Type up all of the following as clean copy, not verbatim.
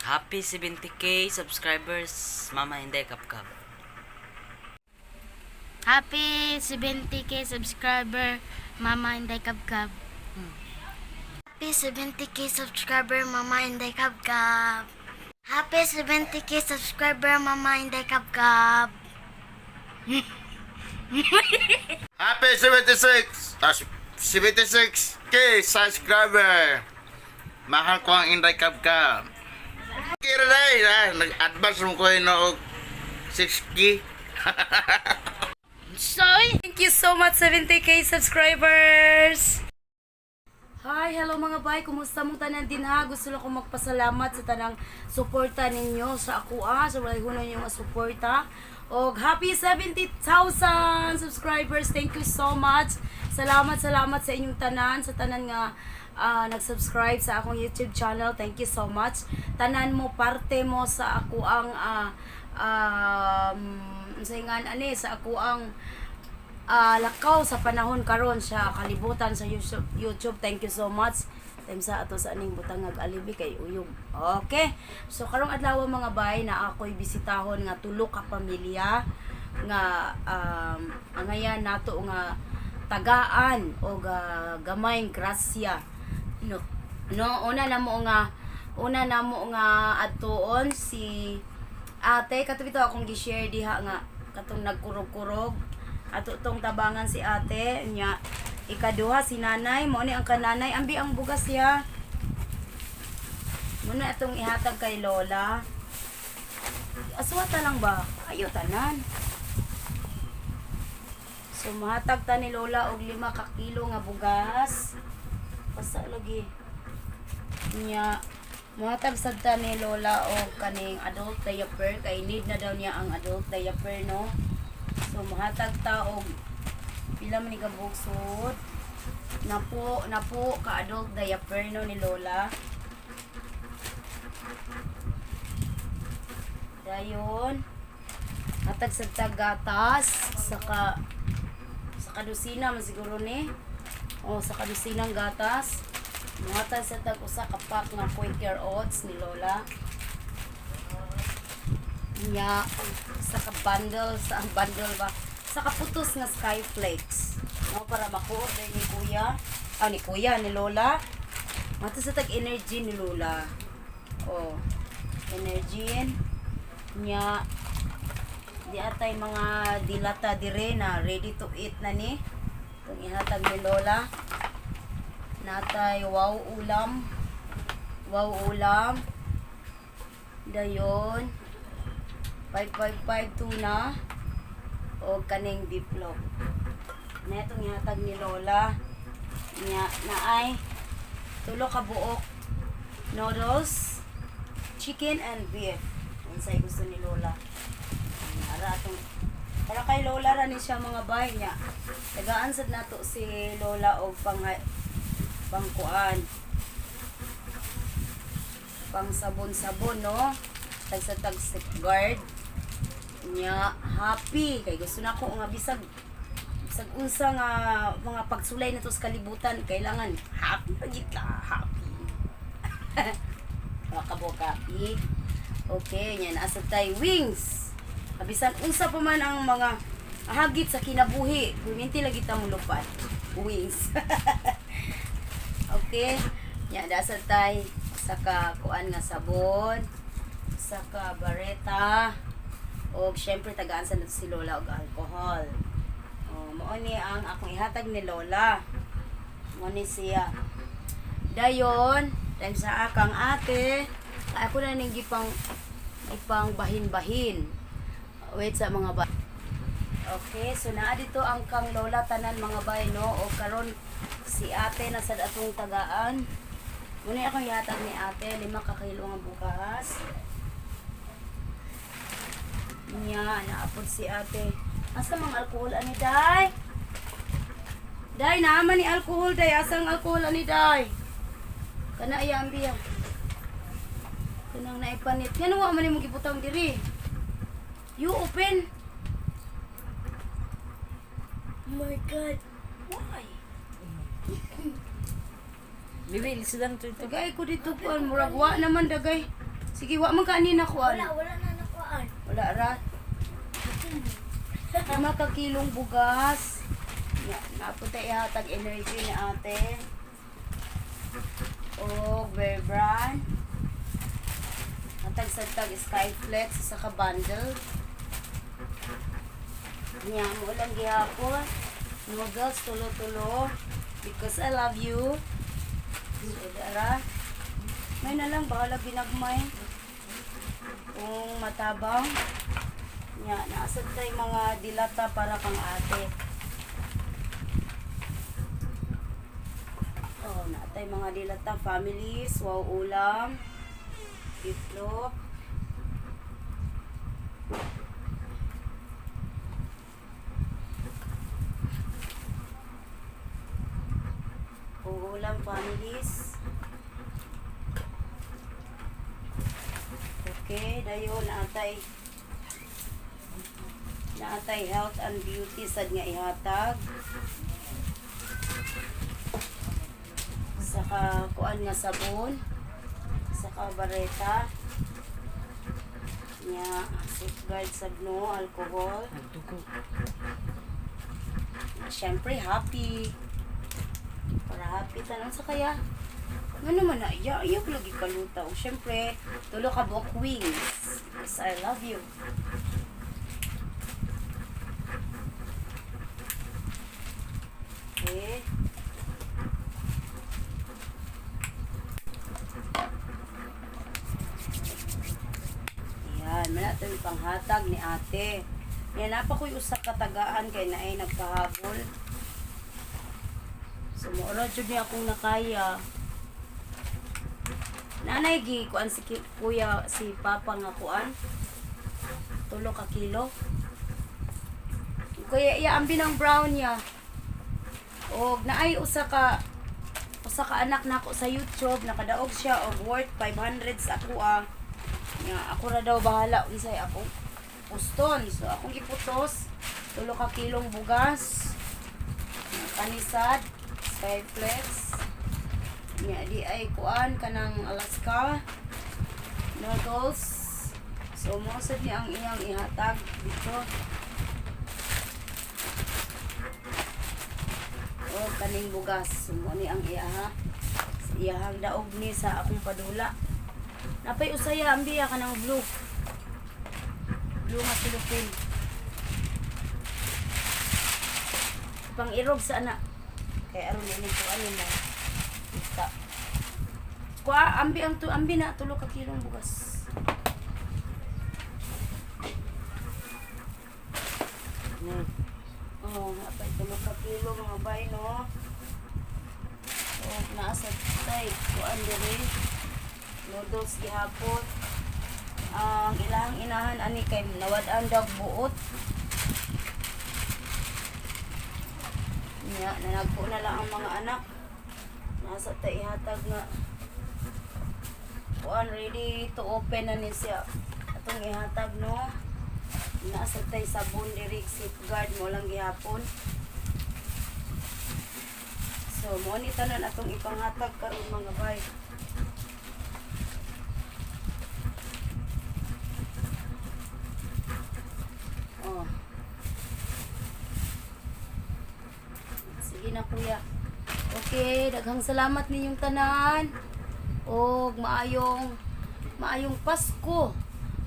Happy 70K subscribers, Mama Inday Kapkap. Happy 70K subscriber, Mama Inday Kabkab. Happy 70K subscriber, Mama Inday Kabkab. Happy 70K subscriber, Mama Inday Kabkab. Happy 76! 76K subscriber! Mahal ko ang Inday Kabkab. Kira na eh, nag-advance mo ko yun og 6K. Soy! Thank you so much, 70K subscribers! Hi, hello mga bay. Kumusta mong tanan din ha? Gusto lang ko magpasalamat sa tanang suporta ninyo sa ako ah. Sa walay hunon yung suporta. Og happy 70,000 subscribers. Thank you so much. Salamat, salamat sa inyong tanan, sa tanan nga nag-subscribe sa akong YouTube channel. Thank you so much. Tanan mo, parte mo sa ako ang unsay nga ani sa ako ang lakaw sa panahon karon sa kalibutan sa YouTube, YouTube. Thank you so much. Time sa ato sa aning butang ag alibi kay uyog. Okay. So karong adlaw, mga bay, na ako'y bisitahon nga tulo ka pamilya nga angayan nato nga tagaan og gamayng grasya. No, una na mo nga adtuon si ate kato bitaw akong gi-share diha nga katong nagkurog-kurog ato tong tabangan si ate nya. Ikaduha si nanay mo ni ang kananay ambi ang bugas siya muna atong ihatag kay lola. Aswata lang ba ayo tanan. So mahatag ta ni lola og 5 ka kilo nga bugas. Basta lagi nya muhatag sad ta ni lola og kaning adult diaper kay need na daw niya ang adult diaper, no? So muhatag ta og pila man ni ka bugsod? Napo ka adult diaper, no, ni lola. Dayon hatag sad ta gatas saka sa kadusina man siguro ni o sa kadusinang gatas. Muhatag sa tag usa ka pack nga Quaker Oats ni lola. Nya sa ka bundle, sa ang bundle ba sa kaputos nga Skyflakes, no, para makuot din ni kuya, ni kuya, ni lola. Mato sa tag energy ni lola. Oh, energy nya. Di atay mga dilata dire na ready to eat na ni itong ihatag ni lola. Natay Wow Ulam, Wow Ulam. Dayon 5552 na o kaning biplop na itong ihatag ni lola. Nya naay tulo ka buok noodles, chicken and beef, unsay gusto ni lola. Ara atong para kay lola ra ni siya, mga bay. Niya tagaan sad nato si lola og pangkuan, pang sabon-sabon, no, tag sa tag guard nya. Happy kay gusto na ko nga bisag bisag unsa nga mga pagsulay nato sa kalibutan, kailangan happy pa gid ka, happy mga kabuok, happy. Okay, nya naa sad tay wings. Bisan unsa pa man ang mga hagit sa kinabuhi, kuminti lagi ta mulupad, wings. Okay, nya dasad tay saka kuan nga sabon, saka bareta, og syempre tagaan sa nato si lola og alcohol. Oh, mao ni ang akong ihatag ni lola. Mao ni siya. Dayon, time sa akang ate, ako na ning gipang ipang bahin-bahin. Wait sa mga ba. Okay, so naa dito ang kang lola tanan, mga bay, no, o karon si ate na sad atong tagaan. Muna akong ihatag ni ate, 5 ka kilo nga bugas. Nya, naapod si ate. Asa mga alkohol ani, day? Day, naaman ni alkohol, day. Asa ang alkohol ani, day? Kana ay ambiya. Kanang naipanit. Ngano wa man nimo gibutang diri? You open. Oh my God. Why? Bibi, lisudan to ito. Dagay ko dito kuan, murag wa naman dagay. Sige, wa man ka ani nakuan. Wala, wala na nakuhaan. Wala ra. 5 ka kilong bugas. Na, napunta ihatag energy ni ate. O Bear Brand. Hatag sa tag Skyflex sa ka bundle. Niya mo lang gihapon. Noodles tulo-tulo because I love you. So, dara. May na lang bahala ginagmay. Kung matabang. Nya, naasad tay mga dilata para kang ate. Oh, naatay mga dilata families, wow ulam, itlog. Ulam families. Okay, dayon naatay naatay health and beauty sad nga ihatag. Saka kuan nga sabon, saka bareta. Nya safeguard sad no alcohol. Nagdugo. Siyempre happy. Para happy tanan sa kaya. Nga naman na, iya, iya ko lagi kaluta. O siyempre, tulo ka buok wings. Because I love you. Okay. Ayan, wala ito yung panghatag ni ate. Yan, napa ko'y usa ka tagaan kay naay nagpahabol. Sumuora jud niya akong nakaya. Nanay gi kuan si kuya si papa nga kuan. 3 ka kilo. Kuya iya ambi ng brown niya. Og naay usa ka anak nako sa YouTube nakadaog siya og worth 500 sa ako ah. Nga ako ra daw bahala unsay akong puston. So akong giputos 3 ka kilong bugas. Kanisad, Skyflex. Nya di ay kuan kanang Alaska noodles. So mo sad niya ang iyang ihatag dito. O kaning bugas. So, mo ni ang iyaha. Sa iyahang daog ni sa akong padula. Napay usaya ang biya kanang blue. Blue nga silupin. Pang irog sa anak. Kay aron ini ko ano mo. Kita. Kuha ambi ang tu ambi na 3 ka kilong bugas. Oh, napay 3 ka kilo mga bay no. Oh, naa sa tay kuan diri. Noodles gihapon. Ang ilang inahan ani kay nawad-an daw buot. Nya, nanagpo na lang ang mga anak. Nasa tay ihatag nga kuan ready to open na ni siya. Atong ihatag no. Nasa tay sabon diri safeguard mo lang gihapon. So mo ni tanan atong ipanghatag karon mga bay. Oh. Sige na kuya. Okay, daghang salamat ninyong tanan. Og maayong maayong Pasko.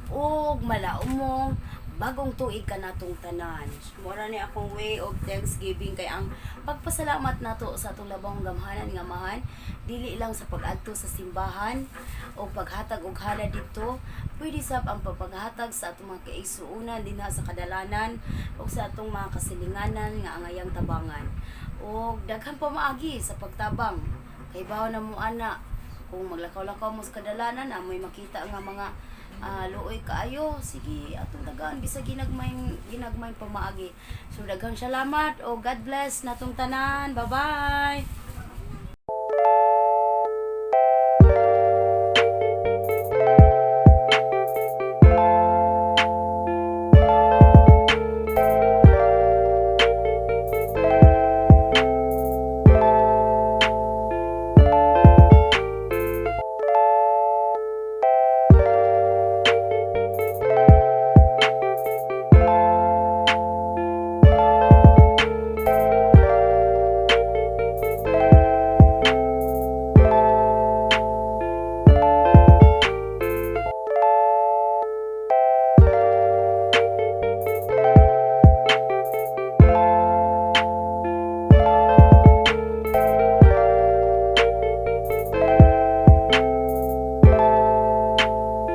Og malaumong bagong tuig kanatong tanan. Mora ni akong way of thanksgiving kay ang pagpasalamat nato sa atong labong gamhanan nga amahan dili lang sa pag-adto sa simbahan o paghatag og halad didto, pwede sab ang pagpaghatag sa atong mga kaigsuonan dinha sa kadalanan o sa atong mga kasilinganan nga angayang tabangan. Og daghan pa maagi sa pagtabang kay bawo na mo ana kung maglakaw-lakaw mo sa kadalanan amoy makita nga mga luoy kaayo, sige atong tagaan bisag ginagmay ginagmay pamaagi. So daghang salamat o God bless natong tanan. Bye bye.